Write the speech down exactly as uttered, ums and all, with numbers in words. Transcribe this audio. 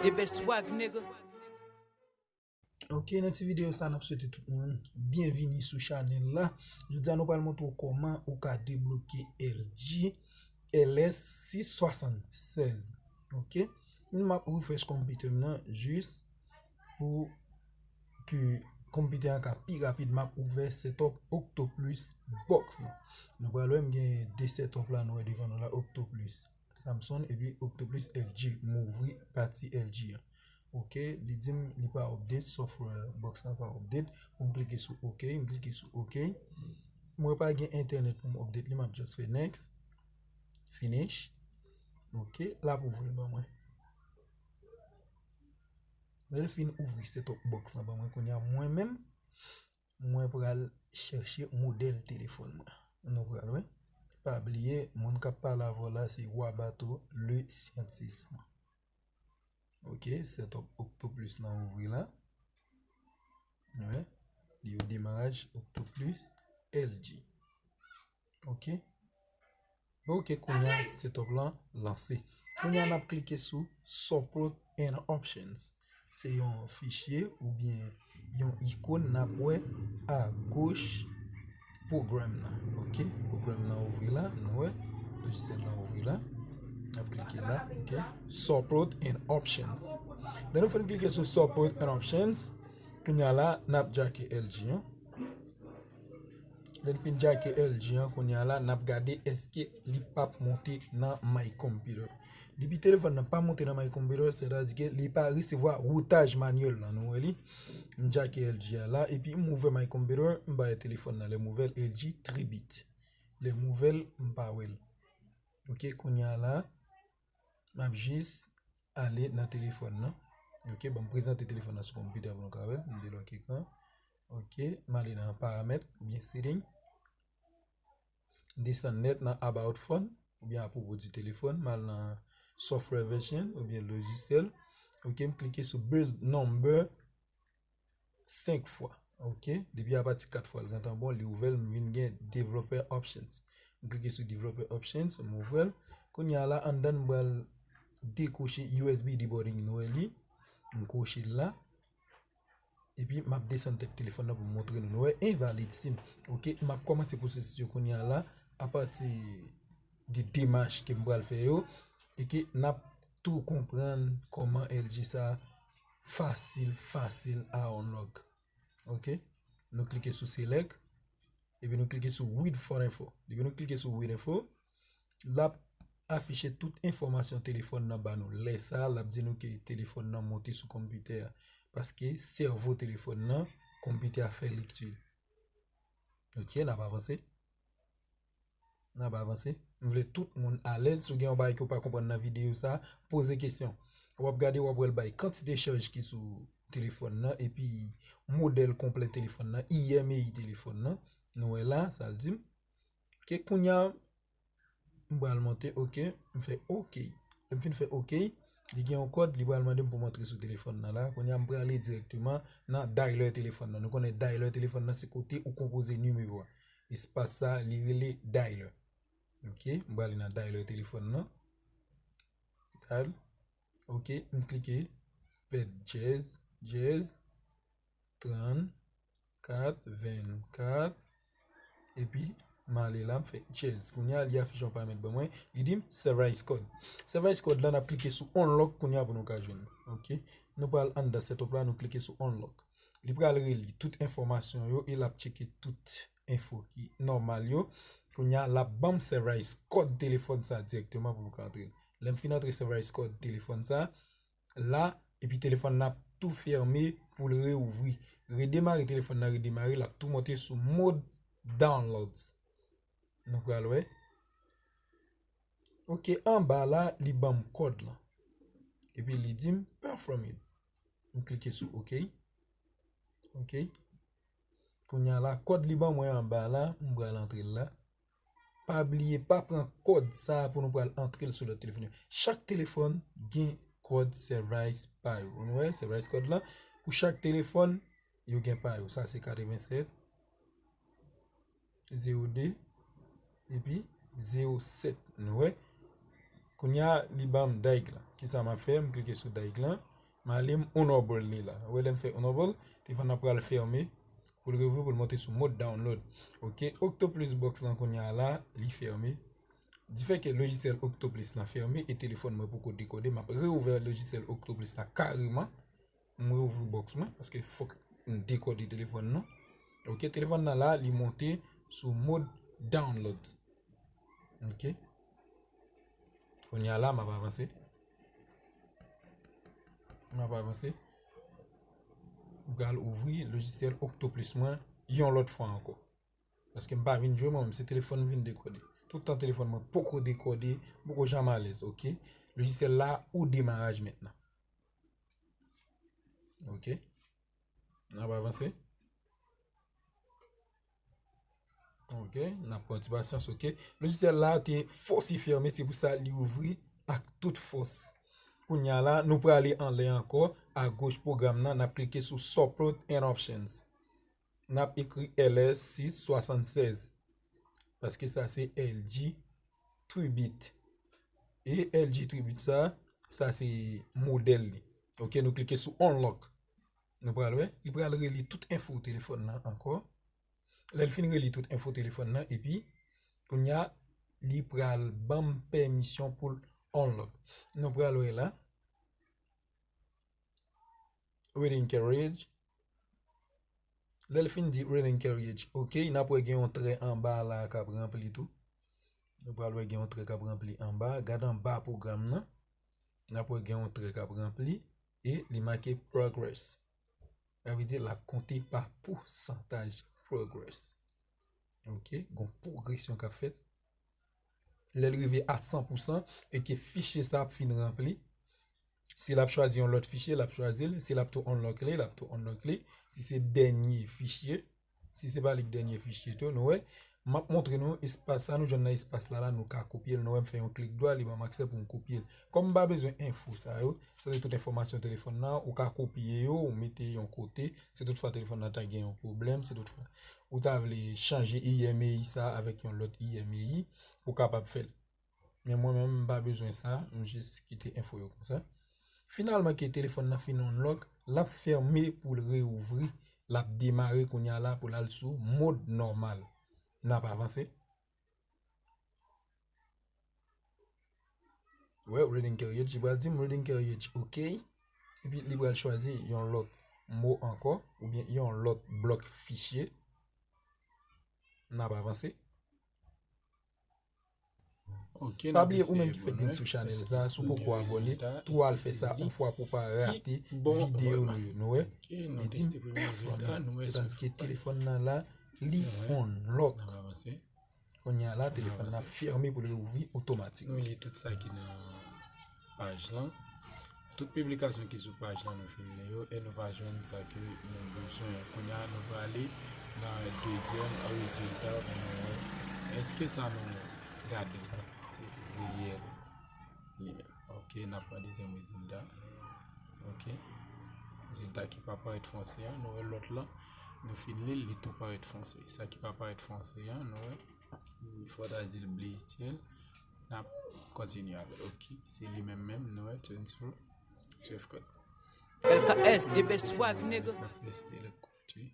The best swag, nigga. Ok, nan ti videyo sa, n ap swete tout moun byenvini sou chanèl la. Jodi a, nou pral montre w kòman ou ka debloke L G L S sis swasannsèz. Ok, m ap refresh konpitè m nan jis pou ke konpitè an ka pi rapid. M ap ouvè setup Octoplus box nan. Nou pral wè m gen de setup la, nou wè devan nou la, Octoplus Samsung epi Octoplus L G. M ouvri pati L G an. Ok, li di m li pa update, software box lan pa update. Pou m klike sou ok, m klike sou ok. Mwen pa gen entènèt pou m update li, m ap just fè next, finish. Ok, l ap ouvri l ban mwen. Lè l fin ouvri setup box lan ban mwen, kounye a mwen menm, mwen pral chèche modèl telefòn mwen. Nou pral wè. Pa bliye, moun k ap pale avè w la se Wabato le scientist. Ok, setup Octoplus lan ouvri la. Wè, li yo demaraj Octoplus L G. Ok. Ok, kounye a setup lan lanse. Kounye a n ap klike sou Support and Options. Se yon fichye oubyen yon ikòn n ap wè agoch pwogram nan. Ok, pwogram nan ouvri la, nou wè lojisyèl lan ouvri la. N ap klike la, ok. Support and Options. Lè nou fin klike sou Support and Options, kounye a la n ap djake L G an. Lè n fin djake L G an, kounye a la n ap gade èske li p ap monte nan My Computer. Depi telefòn nan pa monte nan My Computer, sètadi ke li pa resevwa woutaj manyèl lan. Nou wè li. M djake L G a la, epi m ouvè My Computer, m pa wè telefòn nan. Lè m ouvè l, L G tribit. Lè m ouvè l, m pa wè l. Ok, kounye a la, m ap jis ale nan telefòn nan. Ok, ban m prezante telefòn nan sou konpitè pou nou ka wè l. M delòk ekran. Ok, m ale nan paramèt oubyen setting. M desann nèt nan About Phone oubyen apwopo di telefòn, m al nan software version oubyen lojisyèl. Ok, m klike sou build number senk fwa. Ok, depi apati kat fwa l gentan bon, li ouvè l, m vin gen developer options. M klike sou developer options, m ouvè l. Kounye a la, anndan m pral dekoche U S B deblogging, nou wè li. M koche l la. Epi m ap desann tèt telefòn nan pou m montre nou. Nou wè, invalid sim. Ok, m ap kòmanse pwosesis yo kounye a la, apati de demach ke m pral fè yo, e ke n ap tou konprann kòman L G sa fasil, fasil a unlock. Ok, nou klike sou select, epi nou klike sou with phone info. Depi nou klike sou with info, l ap afiche tout enfòmasyon telefòn nan ba nou. Lè sa a, l ap di nou ke telefòn nan monte sou konpitè a. Paske sèvo telefòn nan, konpitè a fè lekti. Ok, n ap avanse. N ap avanse. M vle tout moun alèz. Si w gen yon bagay ke w pa konprann nan videyo sa, poze kesyon. W ap gade, w ap wè l bay kantite chaj ki sou telefòn nan, epi modèl konplè telefòn nan, I M E I telefòn nan. Nou wè la, sa l di m. Ok, kounye a, m pral monte, ok, m fè ok. Lè m fin fè ok, li gen yon kòd, li pral mande m pou m antre sou telefòn nan la. Kounye a, m prale dirèkteman nan dialer telefòn nan. Nou konnen dialer telefòn nan se kote ou konpoze nimewo a. Espas sa, li rele dialer. Ok, m prale nan dialer telefòn nan. Dial. Ok, m klike. Fè djèz, djèz, trann, kat, vennkat, epi m ale la, m fè djèz. Kounye a, li afiche yon paramèt ban mwen, li di m service code. Service code la, n ap klike sou unlock kounye a pou nou ka jwenn. Ok, nou pral anndan setup la, nou klike sou unlock. Li pral reli tout enfòmasyon yo e l ap tcheke tout enfo ki nòmal yo. Kounye a, l ap ban m service code telefòn sa dirèkteman pou m ka antre. Lè m fin antre service code telefòn sa, la, epi telefòn nan ap tou fèmen pou l reouvri. Redemare telefòn nan, redemare, l ap tou monte sou mode downloads. Nou pral wè. Ok, anba la, li ban m kòd lan. Epi li di m, "Perform it." M klike sou ok. Ok. Kounye a la, kòd li ban mwen anba la, m pral antre l la. Pa bliye, pa pran kòd sa a pou nou pral antre l sou lòt telefòn yo. Chak telefòn gen kòd service pa yo. Nou wè, service code lan, pou chak telefòn, yo gen pa yo. Sa se katrevennsèt, zewo de, epi zewo sèt. Nou wè, Kounye a, li ban m Dyke la. Kisa m ap fè? M klike sou Dyke la. M ale, m enable li la. Ou wè, lè m fè enable, telefòn nan pral fèmen. Pou l reouvri, pou l monte sou mode download. Ok, Octopus Box lan kounye a la, li fèmen. Difè ke lojisyèl Octopus lan fèmen e telefòn mwen poko dekode, m ap reouvè lojisyèl Octopus la kareman. M reouvri box mwen, paske fòk m dekode telefòn nan. Ok, telefòn nan la, li monte sou mode download. Ok. Kounye a la, m ap avanse. M ap avanse. M pral ouvri lojisyèl Octopus mwen yon lòt fwa ankò. Paske m pa vin jwe mwen menm, se telefòn m vin dekode. Tout tan telefòn mwen poko dekode, m poko janm alèz, ok? Lojisyèl la, o demaraj mentnan. Ok. N ap avanse. Ok, n ap pran ti pasyans, ok. Lojisyèl la te fòse fèmen, se pou sa li ouvri ak tout fòs. Kounye a la, nou prale anlè ankò, agoch pwogram nan, n ap klike sou Support and Options. N ap ekri L S sis swasannsèz. Paske sa se L G Tribit. E L G Tribit sa, sa se modèl li. Ok, nou klike sou Unlock. Nou pral wè, li pral reli tout enfo telefòn nan ankò. Lè l fin reli tout enfo telefòn nan, epi kounye a, li pral ban m pèmisyon pou l unlock. Nou pral wè la. Reading carriage. Lè l fin di reading carriage, ok, n ap wè gen yon trè anba la k ap ranpli tou. Nou pral wè gen yon trè k ap ranpli anba. Gade anba pwogram nan. N ap wè gen yon trè k ap ranpli e li make progress. Sa vle di l ap konte pa pousantaj progress. Ok, gon pwogresyon k ap fèt. Lè l rive a san pousan e ke fichye sa ap fin ranpli, si l ap chwazi yon lòt fichye, l ap chwazi l. Si l ap tou unlock li, l ap tou unlock li. Si se dènye fichye, si se pa li k dènye fichye tou, nou wè. M ap montre nou espas sa, nou jwenn nan espas la, la, nou ka kopye l. Nou wè m fè yon klik dwa, li ban m aksè pou m kopye l. Kòm m pa bezwen enfo sa yo, sa se tout enfòmasyon telefòn nan, ou ka kopye yo, ou mete yon kote, si toutfwa telefòn nan ta gen yon pwoblèm, si toutfwa ou ta vle chanje I M E I sa avèk yon lòt I M E I, ou kapab fè l. Men mwen menm, m pa bezwen sa, m jis kite enfo yo konsa. Finalman, ke telefòn nan fin unlock, l ap fèmen pou l reouvri, l ap demare kounye a la pou l al sou mòd nòmal. N ap avanse. Wè, reading carriage, li pral di m reading carriage, ok. Epi li pral chwazi yon lòt mo ankò, oubyen yon lòt blòk fichye. N ap avanse. Ok, pa bliye ou menm ki fèk vin sou chanèl sa, si w poko abòne, tou al fè sa yon fwa pou w pa rate videyo nou yo, nou wè. Li di m pèfòme, sètadi ke telefòn nan la, li unlock. Kounye a la, telefòn nan fèmen pou l reouvri otomatik. Nou li tout sa ki nan paj lan. Tout piblikasyon ki sou paj lan, nou fin li yo, e nou pa jwenn sa ke nou bezwen. Kounye a, nou prale nan dezyèm rezilta pou nou wè èske sa nou gade se reyèl li menm. Ok, n ap pran dezyèm rezilta. Ok. Rezilta ki pa parèt fonse an, nou wè lòt lan, nou fin li l, li tou parèt fonse. Sa ki pa parèt fonse an, nou wè, fò ta di l ble ityèl. N ap kontinye avè l. Ok, se li menm menm, nou wè, transfer, save code. L K S, the best swag, nigga. N ap fè select country.